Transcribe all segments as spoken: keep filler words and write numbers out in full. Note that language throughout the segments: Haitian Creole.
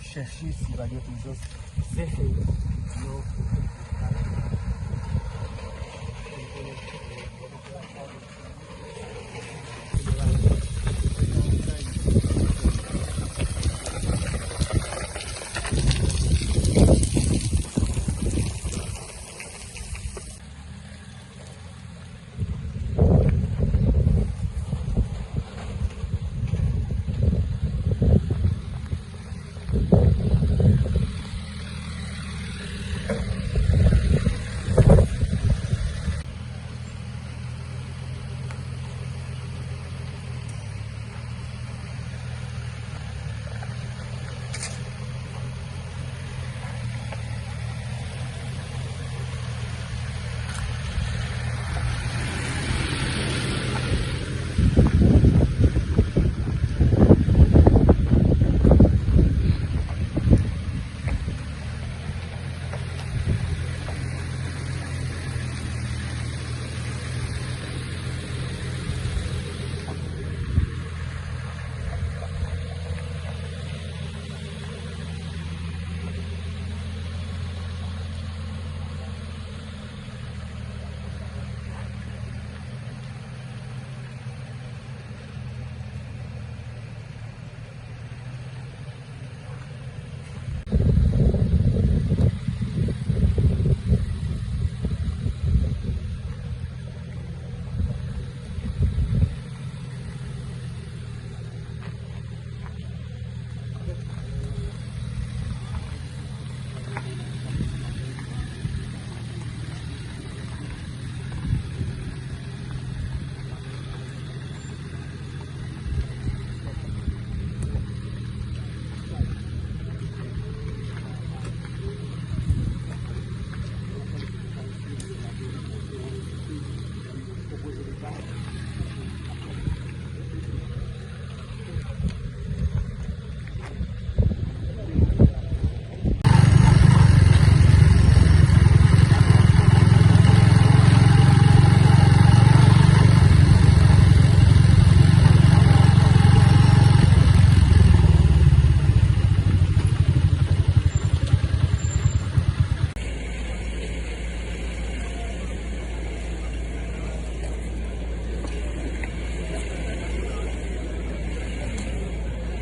Chèche si pa gen prezans zèfè yo.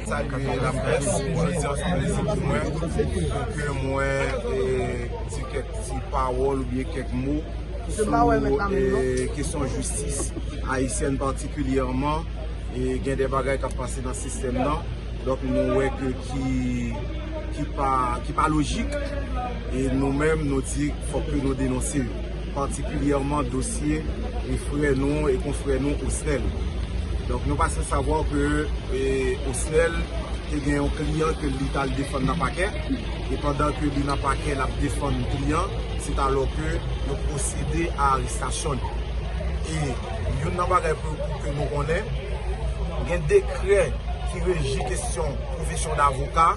Salye laprès, jodi a se yon plezi pou mwen pou ke mwen, e, di kèk ti pawòl oubyen kèk mo sou, e, kesyon jistis ayisyèn patikilyèman. E, gen de bagay k ap pase nan sistèm nan. Donk, nou wè ke ki, ki pa, ki pa lojik. E nou menm, nou di, fòk ke nou denonse yo. Patikilyèman, dosye e frè nou e konfrè nou Osnel. Donk, nou pa sans savwa ke, e, Osnel te gen yon kliyan ke li t al defann nan pakè. E pandan ke li nan pakè, l ap defann kliyan, se alò ke yo pwosede a arestasyon li. E youn nan bagay pou, pou ke nou konnen, gen dekrè ki reji kesyon pwofesyon davoka.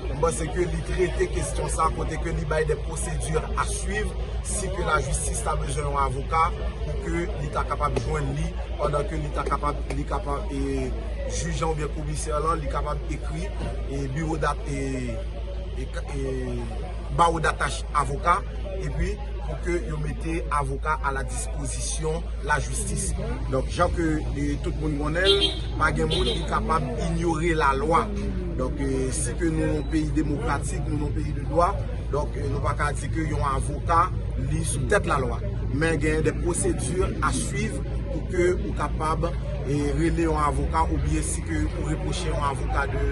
M panse ke li trete kesyon sa kote ke li bay de pwosedi a swiv si ke lajistis ta bezwen yon avoka pou ke li ta kapab jwenn li, pandan ke li ta kapab, li kapab, e, jij lan oubyen komisè lan, li kapab ekri, e, biwo dat, e, e, e, bawo datach avoka, epi pou ke yo mete avoka a la dispozisyon lajistis. Donk, jan ke, e, tout moun konnen l, pa gen moun ki kapab inyore lalwa. Donk, e, si ke nou yon peyi demokratik, nou yon peyi de dwa, donk, e, nou pa ka di ke yon avoka, li sou tèt lalwa. Men gen de pwosedi a swiv pou ke ou kapab, e, rele yon avoka oubyen si ke ou repwoche yon avoka de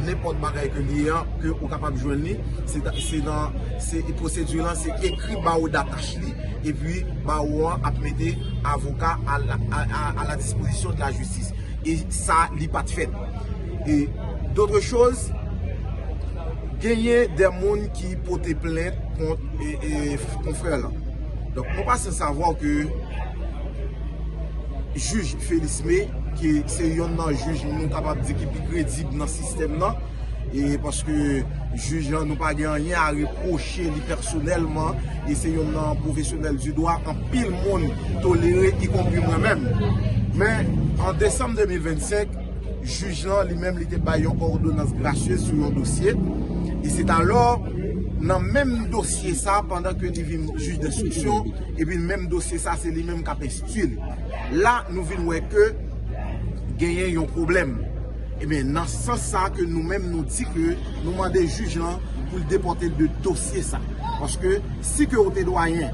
nenpòt bagay ke li ye an, ke ou kapab jwenn li. Se, se nan, se pwosedi lan, se ekri bawo datach li, epi bawo an ap mete avoka a la, a, a, a la dispozisyon de la jistis. E sa, li pa t fèt. E, d'autres choses, genyen de moun ki pote plent kont, e, e, konfrè lan. Donk, nou pa sans savwa ke jij Felisme, ki se yonn nan jij nou kapab di ki pi kredib nan sistèm nan, e paske jij lan, nou pa gen anyen a repwoche li pèsonèlman, e se yonn nan pwofesyonèl di dwa anpil moun tolere, ikonpri mwen menm. Men, an desanm de mil vennsenk, jij lan, li menm, li te bay yon òdonans grasyez sou yon dosye. E se talò, nan menm dosye sa, pandan ke li vin jij denstriksyon, epi menm dosye sa, se li menm k ap enstwi li. La, nou vin wè ke genyen yon pwoblèm. Ebyen, nan sans sa ke nou menm nou di ke nou mande jij lan pou l depòte l de dosye sa. Paske si ke ou te dwayen,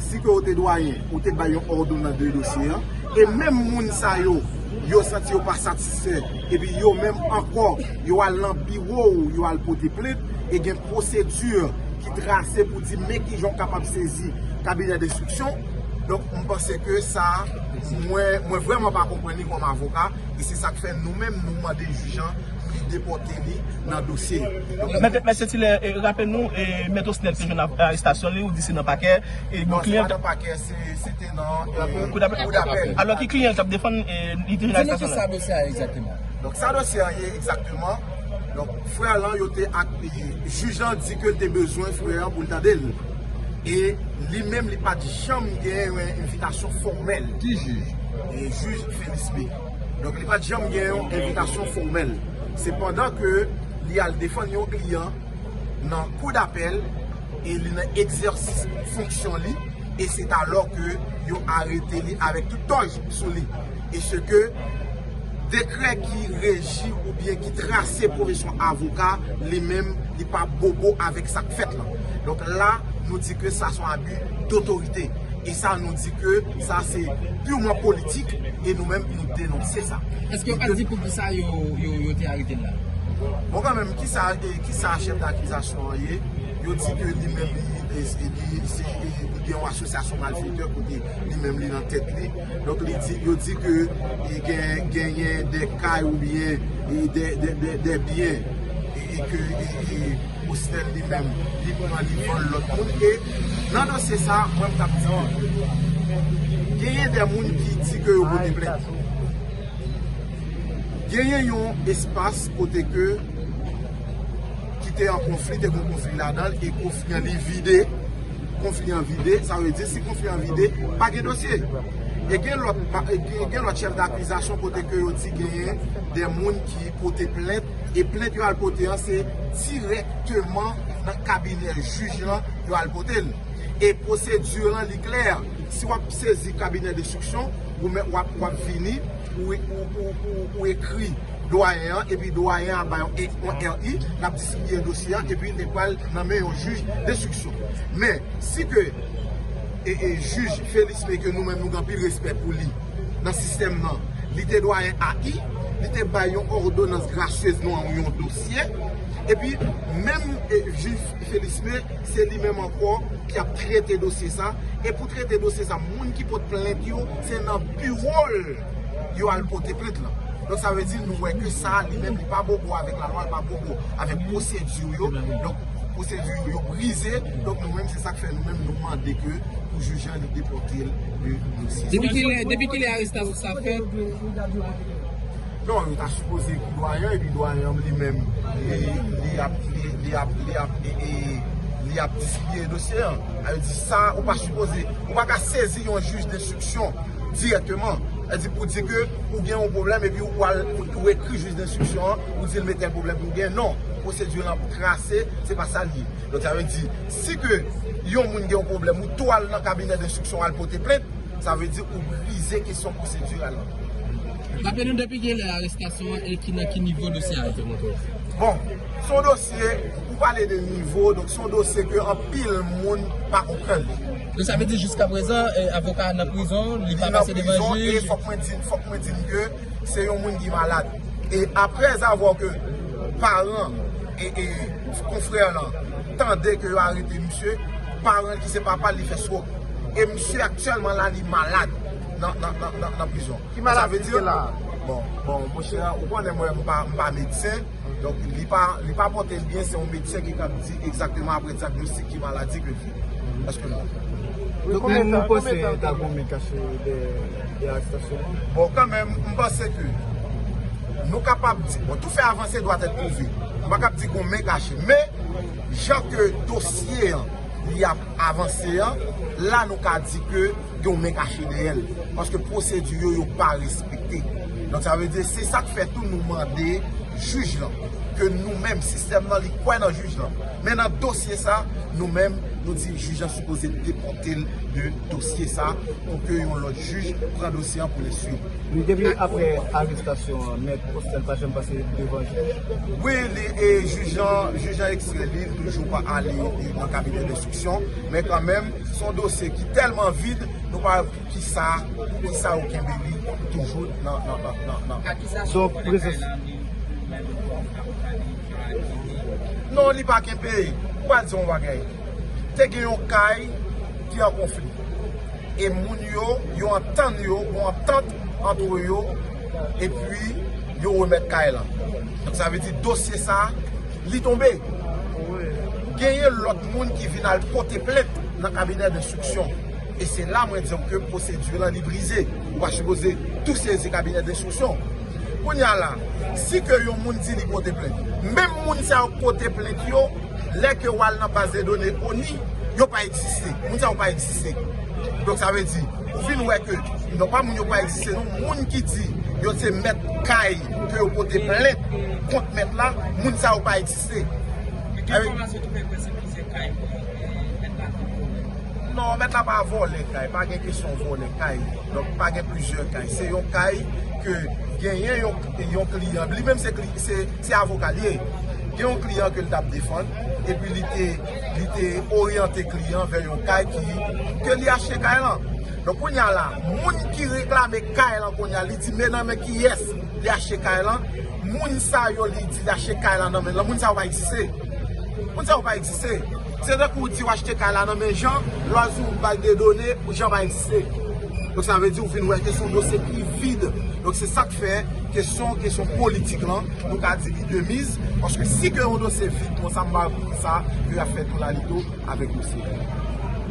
si ke ou te dwayen, ou te bay yon òdonans de dosye an, e menm moun sa yo, yo santi yo pa satisfè, epi yo menm ankò, yo al nan biwo w, yo al pote plent, e gen pwosedi ki trase pou di men kijan w kapab sezi kabinè denstriksyon. Donk, m panse ke sa, mwen, mwen vrèman pa konprann li kòm avoka, e se sa k fè nou menm, nou mande jij an pou li depòte li nan dosye yo. Donk, Mèt, Mèt Sentilè, e, raple nou, e, Mèt Osnèl te jwenn a-, arestasyon li, ou di se nan pakè, e, non, se kliyan pa nan pakè, se, se te nan, e, kou dapèl. Kou dapèl. Alò, ki kliyan l t ap defann, e, li te jwenn arestasyon la? Di nou ki sa dosye a egzakteman. Donk, sa dosye a ye egzakteman. Donk, frè lan, yo te ak-, jij lan di ke l te bezwen frè an pou l tande l. E li menm, li pa t janm gen yon envitasyon fòmèl. Ki jij? E jij Felisme. Donk, li pa t janm gen yon envitasyon fòmèl. Sepandan ke li al defann yon kliyan nan kou dapèl e li nan egzèsis fonksyon li, e se talò ke yo arete li avèk tout tòj sou li. E se ke dekrè ki reji oubyen ki trase pwofesyon avoka, li menm, li pa bobo avèk sa k fèt lan. Donk la, nou di ke sa se yon abi dotorite. E sa, nou di ke sa se pirman politik, e nou menm, nou denonse sa. Èske yo pa di poukisa yo, yo, yo te arete l la? Bon, kanmenm, kisa, e, kisa chèf dakizasyon an ye? Yo di ke li menm, li, e, e, li, se, e, li gen yon asosyasyon malfetè kote li menm li nan tèt li. Donk, li di, yo di ke, e, gen, genyen de kay oubyen, e, de, de, de, de byen, e, e ke, e, e, Osnèl li menm, li pran, li vann lòt moun. E nan dosye sa, mwen, m t ap di ke genyen de moun ki di ke yo pote plent. Genyen yon espas kote ke, ki te an konfli, te gen konfli ladan l, e konfli an li vide. Konfli an vide, sa vle di, si konfli an vide, pa gen dosye. E gen lòt, pa, e gen, gen lòt chèf dakizasyon kote ke yo di genyen de moun ki pote plent, e plent yo al pote an, se dirèkteman nan kabinè jij lan yo al pote l. E pwosedi lan, li klè. Si w ap sezi kabinè denstriksyon, ou men, w ap, w ap vini, ou, ou, ou, ou, ou ekri dwayen an, epi dwayen an ap bay yon, yon R I, l ap distribiye dosye an, epi li pral nan men yon jij denstriksyon. Men, si ke, e, e, jij Felisme, ke nou menm nou gen anpil respè pou li nan sistèm nan, li te dwayen A I, li te bay yon òdonans grasyez nan yon dosye, epi menm, e, jij Felisme, se li menm ankò ki ap trete dosye sa. E pou trete dosye sa, moun ki pot plent yo, se nan biwo l yo al pote plent lan. Donk, sa vle di, nou wè ke sa, li menm, li pa bobo avèk lalwa, li pa bobo avèk pwosedi yo. Donk, pwosedi yo brize. Donk, nou menm, se sa k fè nou menm, nou mande ke pou jij lan, li depòte l de dosye. Depi kilè, depi kilè arestasyon sa fèt? Non, yo ta sipoze ki dwayen, epi dwayen an li menm, li, li ap, li, li ap, li ap, e, e, li ap distribiye dosye an. Sa vle di sa, ou pa sipoze, ou pa ka sezi yon jij denstriksyon dirèkteman. Sa vle di pou di ke ou gen yon pwoblèm, epi ou al, ou, ou ekri jij denstriksyon an, ou di l men tèl pwoblèm ou gen. Non, pwosedi lan trase, se pa sa l ye. Donk, sa vle di, si ke yon moun gen yon pwoblèm, ou tou al nan kabinè denstriksyon, al pote plent, sa vle di ou brize kesyon pwosediral lan. Raple nou depi kilè arestasyon an e ki, nan ki nivo dosye a ye? Bon, se yon dosye, ou pale de nivo, donk se yon dosye ke anpil moun pa konprann li. Donk sa vle di jiskaprezan, e, avoka a nan prizon, li pa pase devan jij? Li nan prizon, e fòk mwen di, fòk mwen di n ke se yon moun ki malad. E aprèzavwa ke paran e, e konfrè lan tande ke yo arete misye, paran ki se papa l, li fè swòk. E misye aktyèlman la, li malad nan, nan, nan, nan, nan prizon. Ki maladi li gen la? Bon, bon, monchè, ou konnen mwen, m pa, m pa medsen. Donk, li pa, li pa pote l byen, se yon medsen ki kab di egzakteman apre dyagnostik ki maladi ke l gen. Èske nou... Donk, nou, nou panse ta gon men kache dèyè, dèyè arestasyon an? Bon, kanmenm, m panse ke nou kapab di, bon, tout fait avancé doit être prouvé. Nou pa kab di gon men kache, men jan ke dosye an, li ap avanse an, la nou ka di ke gen yon men kache dèyè l. Paske pwosedi yo, yo pa respekte. Donk, sa vle di, se sa k fè tou nou mande jij lan. Ke nou menm, sistèm nan, li kwè nan jij lan. Men nan dosye sa, nou menm, nou di jij lan sipoze depòte l de dosye sa, pou ke yon lòt jij pran dosye an pou li swiv. Wi, depi apre arestasyon an, Mèt Austin pa janm pase devan jij? Wi, li, e jij lan, jij lan ekstrè li, li toujou pa ale nan kabinè denstriksyon, men kanmenm, se yon dosye ki tèlman vid, nou pa kisa, kisa yo kenbe li toujou nan, nan, nan, nan, nan. Donk, prezans Non, li pa kenbe. Ou pa di yon bagay. Te gen yon kay ki an konfli. E moun yo, yo antann yo, yon antant antre yo, epi yo remèt kay lan. Donk, sa vle di dosye sa, li tonbe. Genyen lòt moun ki vin al pote plent nan kabinè denstriksyon. E se la mwen di w ke pwosedi lan li brize. Ou pa sipoze tou sezi kabinè denstriksyon. Kounye a la, si ke yon moun di li pote plent, menm moun sa yo pote plent yo, lè ke w al nan baz de done ONI, yo pa egziste. Moun sa yo pa egziste. Donk sa vle di, ou vin wè ke, non pa moun yo pa egziste, non, moun ki di yo se mèt kay ke yo pote plent kont mèt la, moun sa yo pa egziste. Men gen enfòmasyon ki fè kwè se plizyè kay ke, e, mèt la te vòlè. Non, mèt la pa vòlè kay, pa gen kesyon vòlè kay. Donk, pa gen plizyè kay. Se yon kay ke genyen yon, yon kliyan. Li menm se kli-, se, se avoka l ye. Gen yon kliyan ke l t ap defann, epi li te, li te oryante kliyan vè yon kay ki, ke li achte kay lan. Donk, kounye a la, moun ki reklame kay lan kounye a, li di men nan men kiyès li achte kay lan. Moun sa yo li di li achte kay lan nan men l lan, moun sa yo pa egziste. Moun sa yo pa egziste. Se tankou w di w achte kay la nan men Jan, lè w di w bay de done, Jan pa egziste. Donk sa vle di w vin wè ke se yon dosye ki vid. Donk se sa k fè kesyon, kesyon politik lan, nou ka di li de miz, paske si ke yon dosye vid konsa, m pa wè poukisa ke y ap fè toulalito avèk dosye.